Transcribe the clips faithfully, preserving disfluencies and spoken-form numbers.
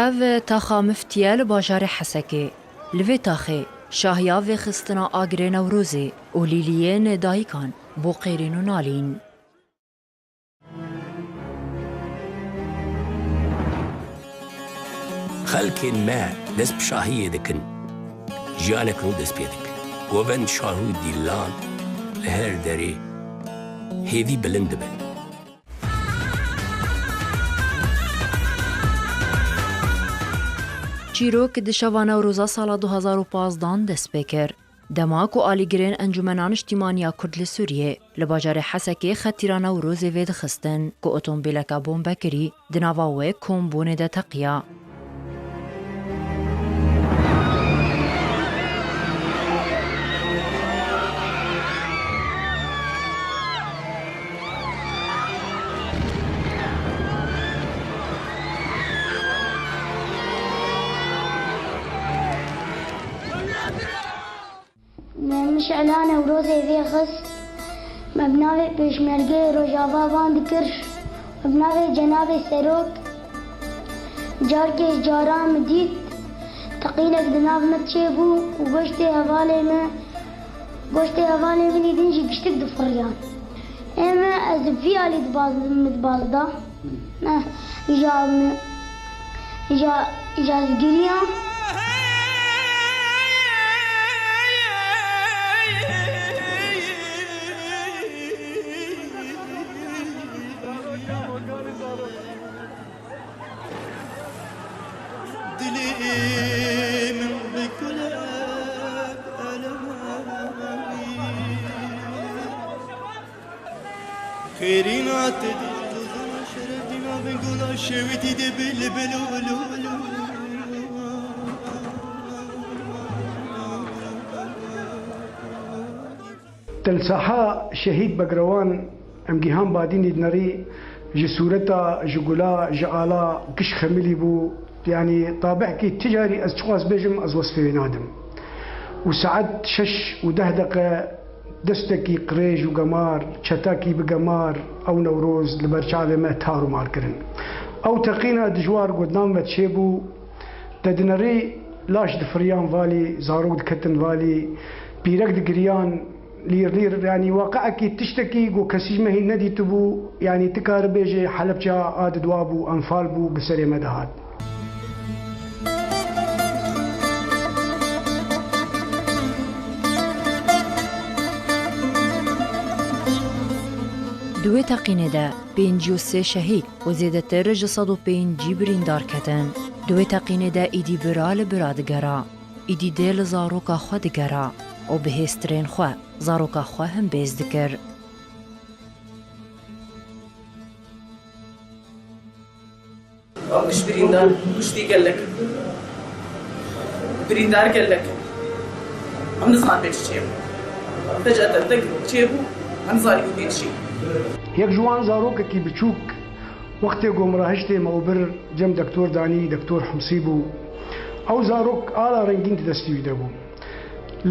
Ev taxa miftî ye li bajarê Hesekê. Li vê taxê şahiya vêxistina agirê Newrozê û lîliyên dayikan bo qêrîn û nalîn. Xelkên me dest bi şahiyê dikin. Jiyanek nû dest pê dike. Govend şah û dîlan li her derê hêvî bilind dibin. Çîrok di şeva Newroza sala du hazar û pazdan dest pê kir. Dema ku alîgirên Encûmena Niştîmaniya Kurd li Sûriyê li bajarê Hesekê xetîra Newrozê vêdixistin ku otomobîleke bombekirî di nava wê kombûnê de teqiya. Me mişela Newrozê vêxist. Me bi navê Pêşmergeyê Rojava van dikir. Me bi navê Cenabê Serok. Carkê ji caran min dît, teqînek di nav me çêbû û goştê hevalê me, goştê hevalê min ê din jî giştik difiriyan. Ê me ez bi vî alî dibaz-, min dibaz da. Ne, îja min, îja, îja ez giriyam. Dilê min bi kulek elemî. Xêrîna te dî, dozana şerefîna bin gola şewitî de bilbil û lû lû. Til saha şehîd Begrewan em Gîhan Badînî dinerî ji sûreta, ji gula, ji ala giş xemilî bû. Yanî tabihkî ti carî ez çiqas bêjim ez wesfê wê nadim. Û saet şeş û deh deqe destekî qirêj û gemar, çetakî bi gemar ew Newroz li ber çavê me tar û mar kirin. Ew teqîna dijwar ku di nav me çêbû, te dinerî laş difiriyan valî, zarok diketin valî, pîrek digiriyan, lîr lîr, yanî waqiekî tiştekî ku kesî ji me hîn nedîtibû, yanî tu karî bêjê Helebça a di dua bû, enfal bû, bi serê me dihat. Di wê teqînê de pêncî û sê şehîd û zêdetir ji sed û pêncî birîndar ketin. Di wê teqînê de îdî bira li bira digera. Îdî dê li zaroka xwe digera û bi hêstirên xwe zaroka xwe himbêz dikir. Ew giş birîndar, kuştî gelek. Birîndar gelek. Em nizanin pê çi çêbû. Feceten tek çêbû, em nizanin pê çi. Yek ji wan zarokekî biçûk, wextê ku min rahiştê me û bir cem Doktor Danî, Doktor Himsî bû. Ew zarok ala rengîn di destî wî de bû.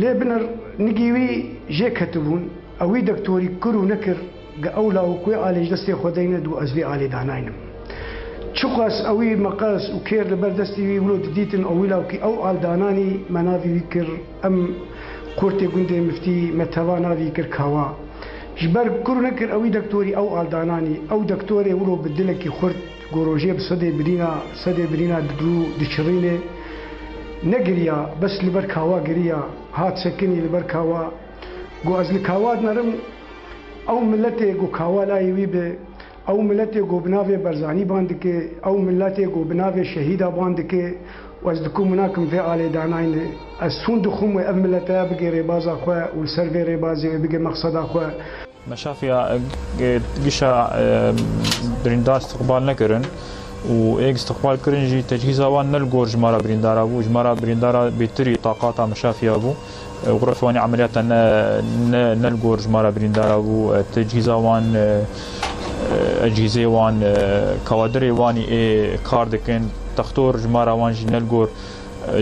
Lê binir nigî wî jê ketibûn, ew wî doktorî kir û nekir, gi ew lawik wê alê ji destê xwe deyne dû ez vê alê danaynim. Çiqas ew wî meqes û kêr li ber destî wî wilo didîtin ew wî lawkî ew al dananî me navî wî kir, em Qurtê gundê Miftî me teva navî kir Kawa. Ji ber kir û nekir ew wî doktorî ew al dananî, ew doktorê wilo bi dilekî xurt, ku rojê bi sedê birîna, sedê birîna didû diçirînê, negiriya, bes li ber Kawa giriya, hat sekinî li ber Kawa. Got, ez li Kawa dinerim, ew miletê ku Kawa layê wî be, ew miletê ku bi navê Barzanî ban dike, ew miletê ku bi navê şehîda ban dike, û ez dikum û nakim vê alê danayne. Ez sûnd dixwim wê ev milete bigê rêbaza xwe û li ser vê rêbazê wê bigê mexseda xwe. Meşafiya, e, gişa, e, birîndar istiqbal nekirin û êk istiqbal kirin jî tecihîza wan ne li gor ji me re birîndara bû, ji me re birîndara bêtirî taqata meşafiya bû. E, xurefê wan ê emeliyata ne, ne, ne li gor ji me re birîndara bû. E, tecihîza wan, e, e, ecihîzê wan, e, kawadirê wan ê kar dikin, textor ji me re wan jî ne li gor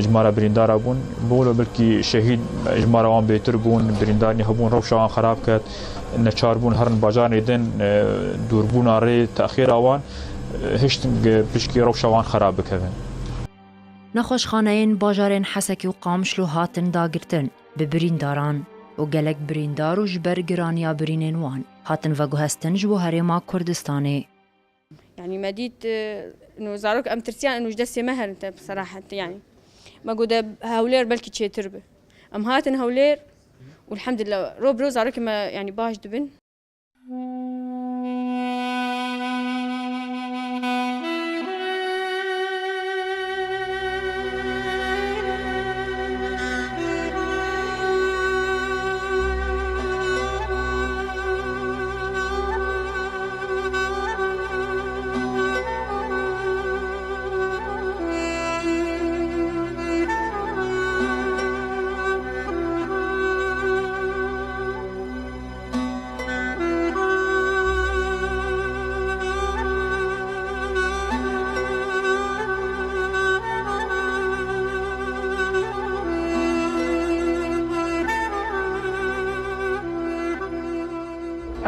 ji me re birîndara bûn. Bolo belkî şehîd ji me re wan bêtir bûn, birîndarî hebûn, rewşa wan xerab ket, neçar bûn herin bajarê din, e, dûrbûna rê, texêra wan, e, hiştin pişkî rewşa wan xerab bikevin. Nexweşxaneyên bajarên Hesekê û Qamişlo hatin dagirtin bi birîndaran û gelek birîndar û ji ber giraniya birînên wan hatin veguhestin ji bo Herêma Kurdistanê. Yani me dît, e, ino zarok em tirsiyan ino ji destê me herin te bi serahet yani. Me got de Hewlêr belkî çêtir bi. Em hatin Hewlêr û elhamdülillah ro bi ro zarokê me yani baş dibin.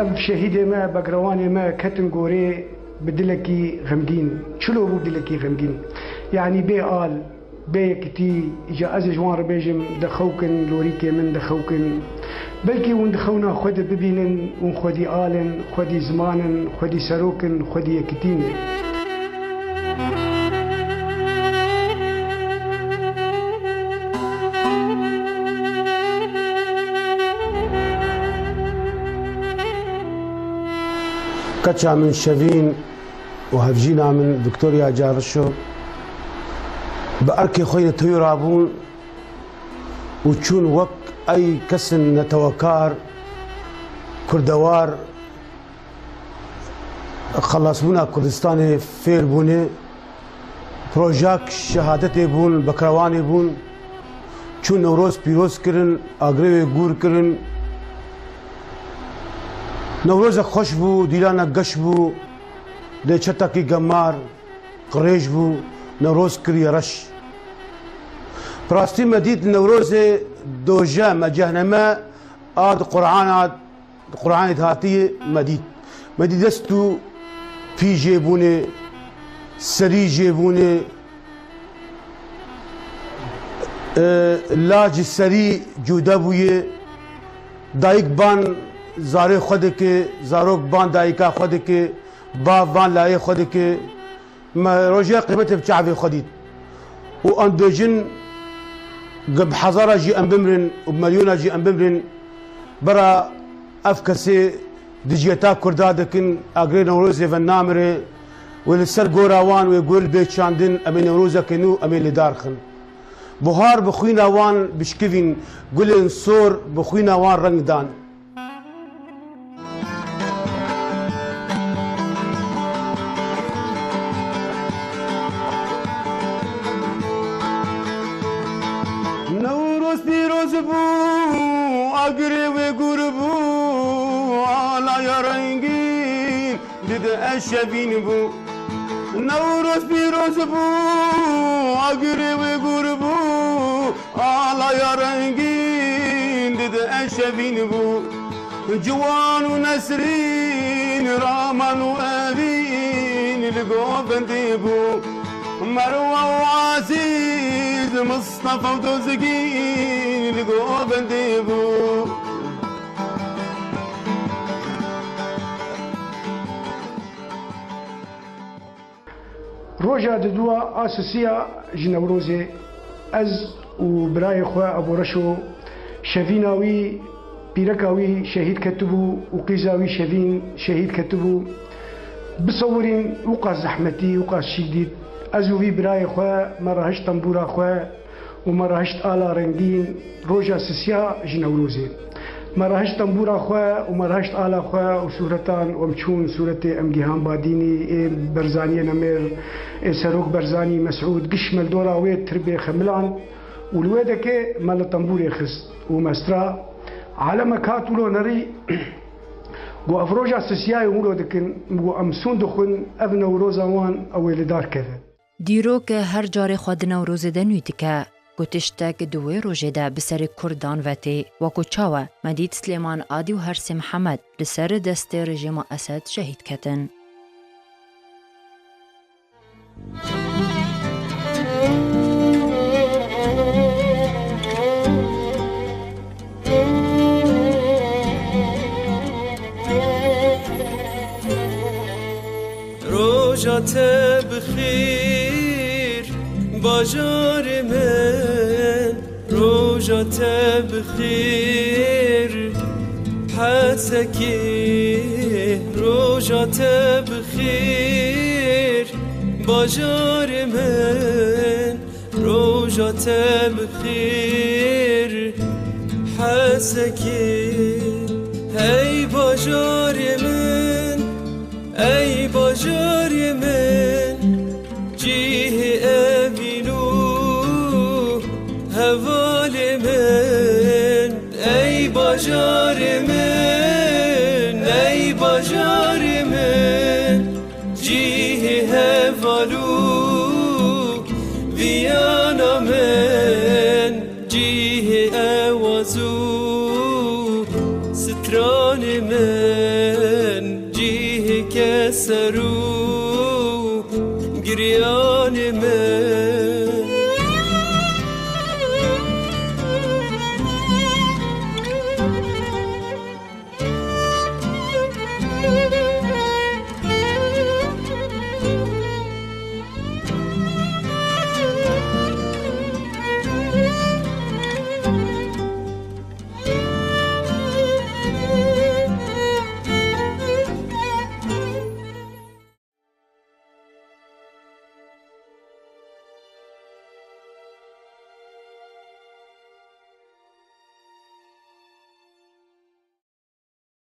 Ev şehîdê me, begrewanê me ketin gorê bi dilekî xemgîn. Çilo bû dilekî xemgîn? Yanî bê al, bê yekitî, îca ez ê ji wan re bêjim, dixewkin, lorîkê min dixewkin. Belkî hûn di xewna xwe de bibînin, hûn xwedî al in, xwedî ziman in, xwedî serok in, xwedî yekitî ne. Keça min Şevîn û hevjîna min Victoria Carişo bi erkê xwe yê tewî rabûn û çûn wek ey kesin netewekar, kurdewar, xelasbûna Kurdistanê fêr bûne. Projak şehadetê bûn, bekrewanê bûn. Çûn Newroz pîroz kirin, agirê wê gûr kirin. Newrozek xweş bû, dîlanek geş bû. Dê çetekî gemar, qirêj bû, Newroz kiriye reş. Bi rastî me dît Newrozê doje me cehneme a di Qur'ana Di Qur'anê de hatiye me dît. Me dît dest û pî jê bûne, serî jê bûne, e, lacî serî cude bûye. Dayik ban zarê xwe dike, zarok ban dayika xwe dike, bav ban layê xwe dike. Me roja qîmetê bi çavê xwe dît. Û em dibêjin, ge bi hezara jî em bimrin û bi milyona jî em bimrin, bira ev kesê dijiyeta Kurda dikin, agirê Newrozê ve namire, wê li ser gora wan wê gul bê çandin, em ê Newrozeke nû, em ê li dar xin. Buhar bi xwîna wan bişkivîn, gulên sor bi xwîna wan reng dan. Newroz pîroz bû, agirê wê gûr bû, alaya rengîn dide eşevîn bû. Newroz pîroz bû, agirê wê gûr bû, alaya rengîn dide eşevîn bû. Ciwan û Nesrîn, Raman û Evîn li govendê bû. Merwa û Ezîz, Mistefa û Dozgîn li govendê bû. Roja didûa a sisiya ji Newrozê, ez û birayê xwe Ebo Reşo, şevîna wî, pîreka wî şehîd ketibû û qîza wî Şevîn şehîd ketibû. Bisewirîn, wîqas zehmetî, wîqas şîk dît. Ez û vî birayê xwe, me rahişt tembûra xwe, û me rahişt ala rengîn roja sisiya ji Newrozê. Me rahişt tembûra xwe û me rahişt ala xwe û sûretan û em çûn sûretê em gihan Badînî, ê Berzaniyê nemêr, ê Serok Berzanî, Mesûd, giş me li dora wê tirbê xemilan û li wê dekê me li tembûrê xist û mestra. Aleme kat wilo nerî, got, ev roja sisiyayê hûn lo dikin, got, em sûn dixwin, ev Newroza wan ew ê li dar keve. Dîrok her carê xwe di Newrozê de nû dike. Ku tiştek di wê rojê de bi serê Kurdan ve tê, wekû çawa me dît Silêman Adî û Hersê Mihemed li ser destê rejîma Esed şehîd ketin. Roja te bi xêr, bajarê min, roja te bi xêr, Hesekê, roja te bi xêr, bajarê min, roja te bi xêr, Hesekê. Hey bajarê min, ey bajarê min, cihê evîn û hevalê min, ey bajarê min, ey bajarê min, cihê heval û viyana min, cihê ewaz û stranê min, cihê keser û giryanê min.